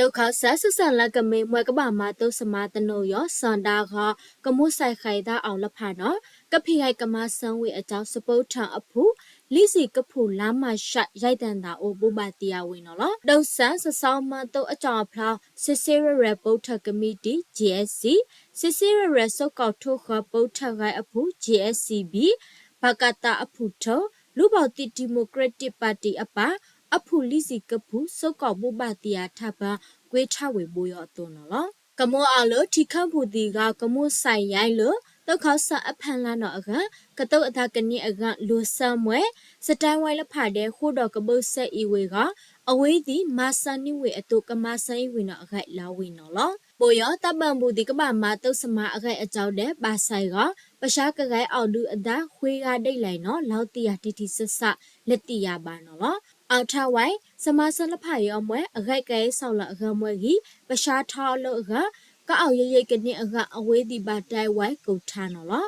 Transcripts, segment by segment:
သုးခီစၢ် စံးဆၢလၢကမ့ၢ်မွဲကဘၣ်မၤတိစၢၤမၤသနူယီၤ စီၤဒၤဂီၤ ကမိၣ်စဲးဃဲၤသးအီၤလၢဖးနီၤ ကဖံးဃာ်ကမၤစၢၤဝံၤအကၠီ စပိထၢၣ်အဖု လံစံးကဖူးလါမၢ်ၡး ယဲၢ်သၢသီအိၣ် ဘိးဘၣ်သံအဝံၤနီၤလီၤ. ဒိးစၢ် စစီမၢသိအကၠီအဖျီ စ့စ့ရဲၣ်ရဲၣ် ပိထၢၣ်ကမံးတံာ် GSC စ့စ့ရဲၣ်ရဲၣ် စိကီၢ်ထိဃၢၤ ပိထၢၣ်ဂဲၤအဖု GSCB ပကသ အဖုထၢၣ် လူၢ်ဘီၣ်သံ Democratic Party အပၢ် အဖုလံစံးကဖူး စိကီၢ်ဘိးဘၣ်သံအထၢၣ်ဖၢ ကွ့ထၢ်ဝံၤဘိယီၤအသိးနီၤလီၤ. ကမိၣ်အီၤလၢ ထံခၢၣ်ပူၤသံဂၤ ကမိၣ်စဲးယဲၢ်လၢ သုးခီစၢ်အဖီလာ်နီၤအဂၤ ကတိၤအသးကန့ၢ်အဂၤ လူၤဆၢမွဲ စတဲဝဲလၢဖးဒဲ ဃိၣ်ဒီးကဘၢၣ်စၢအံၤဝံၤဂီၤ အဝဲသ့ၣ်မၤစၢၤန့ၢ်ဝံၤအသိး ကမၤစၢၤအံၤဝံၤနီၤအဂၤလီၤဝံၤနီၤလီၤ. ဘိယီၤ တၢ်ဘၣ်ဘူၣ်သံးကဘၣ်မၤတိစၢၤမၤအဂၤအကၠီဒဲး ဘၣ်ဆၣ်ဂီၤ ပဆါကဂဲၤအီၣ်ဒုးအသး ဃ့ဂၤဒ်လဲၣ်နီၤ လီၤတံၢ်ယၤတံၢ်တံၢ်ဆးဆး လၢတံၢ်ယၤဘၣ်နီၤလီၤ. အီးထၢ်ဝဲ စမၤစၢၤလၢဖးယီၤမွဲ အဂဲၤကဲစီၣ်လီၤအဂၤမွဲဂံၢ် ပဆါထီအီၤလၢအဂၤ ကအီၣ်ယဲၢ်ယဲၢ်ကန့ၢ်အဂၤ အဝဲသ့ၣ်ဘၣ်တဲဝဲကိးထါနီၤလီၤ.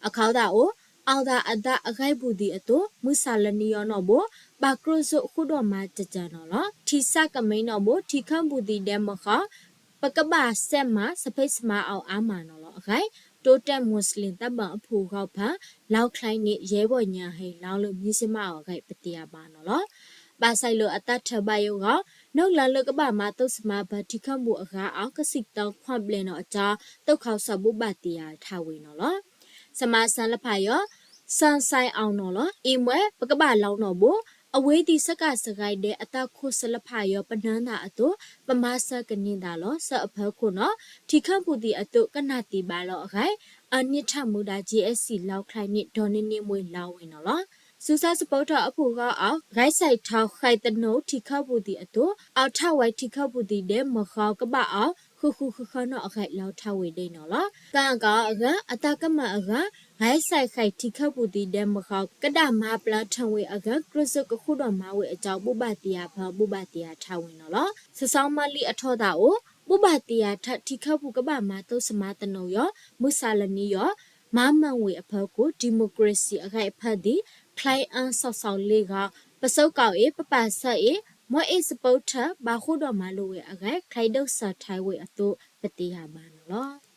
အခီသးအိၣ် အီၣ်သးအသးအဂဲၤဘူၣ်သံးအသိး မုၢ်ဆါလၢနံၤယီၤနီၢ်ဘိ ဘၣ်ကြိၣ်စိဃိၣ်ဒီးမၤတတၢၢ်နီၤလီၤ. ထံစးကမံနီၢ်ဘိ ထံခၢၣ်ပူၤသံးဒဲးမဃီ ပကဘၣ်စဲးမၤ စဖ့းစမၤအီၤအါမးနီၤလီၤအဂၤ တိတဲာ် Muslim တၢ်ဘၢၣ်အဖုဂီၢ်ဖၢ လီၢ်ချဲန့ၣ် ယဲၢ်ဘီၣ်ညါဟဲလီၤလၢမံၤစ့မးအီၤအဂၤ ပသံအါဘၣ်နီၤလီၤ. ဘၣ်ဆၣ်လၢအတၢ်ထၢဘၣ်ယိၣ်ဂီၤ နီၢ်ကလၢၤလၢကဘၣ်မၤတိစၢၤမၤပၢၤထံခၢၣ်ပူၤအဂၤအီၤ ကစံၣ်တၢ်ခွါဘျဲၣ်နီၤအကၠီ သုးခီစၢ်ဘိးဘၣ်သံအထၢၣ်ဝံၤနီၤလီၤ. စမၤစၢၤလၢဖးယီၤ စၢ်စဲးအီၤနီၤလီၤ. အံၤမွဲ ပကဘၣ်လီၤနီၢ်ဘိ အဝဲသ့ၣ်စကစဂဲၤဒဲး အတၢ်ခိၣ်ဆၢလၢဖးယီၤ ပနၢ်သးအသိး ပမၤစၢၤကန့ၢ်သးလီၤ. စၢအဖီခိၣ်နီၤ ထံခၢၣ်ပူၤသံးအသိး ကနၣ်သံဘၣ်လီၤအဂၤ အန့ၢ်ထၢၣ်မူဒါ GSC လီၢ်ချဲန့ၣ် ဒီနံၤနံၤမွဲလီၤဝံၤနီၤလီၤ. စူစၢ် စပိထၢၣ်အဖုဂီၢ်အီၤ ဂဲၤစဲးထီၣ်ဃဲးသနူထံခၢၣ်ပူၤသံးအသိး အီးထၢ်ဝဲထံခၢၣ်ပူၤသံးဒဲးမဃီ ကဘၣ်အီၤ ဃုာ်ဃုာ်ဃုာ်ဃၢနီၤအဂၤ လီၤထၢၣ်ဝံၤဒဲးနီၤလီၤ. ကၣ်ကီအဂၤ အတၢ်ကမၣ်အဂၤ ဂဲၤစဲးဃဲးထံခၢၣ်ပူၤသံးဒဲးမဃီ ကဒၣ်မၤပျၢထၢၣ်ဝံၤအဂၤ ကြိၣ်စိကဃိၣ်ဒီးမၤဝံၤအကၠီ ဘိးဘၣ်သံအဖၢ ဘိးဘၣ်သံအထၢၣ်ဝံၤနီၤလီၤ. စစီမၢလံအထီသးအိၣ် ဘိးဘၣ်သံအထၢၣ် ထံခၢၣ်ပူၤကဘၣ်မၤတိစၢၤမၤသနူယီၤ မုၢ်ဆါလၢနံၤယီၤ မၤမၢဝံၤအဖီခိၣ် democracy အဂဲၤအဖၢသံး ချဲအၢစီၣ်စီၣ်လ့ဂီၤ ပစိကီၢ်အံၤ ပပာ်ဆၢအံၤ မ့ၢ်အ့ၣ်စပိထၢၣ် ဘၣ်ဃိၣ်ဒီးမၤလိဝဲအဂၤ ချဲဒိၣ်စၢ်ထၢၣ်ဝံၤအသိး ပသံယၤဘၣ်နီၤလီၤ.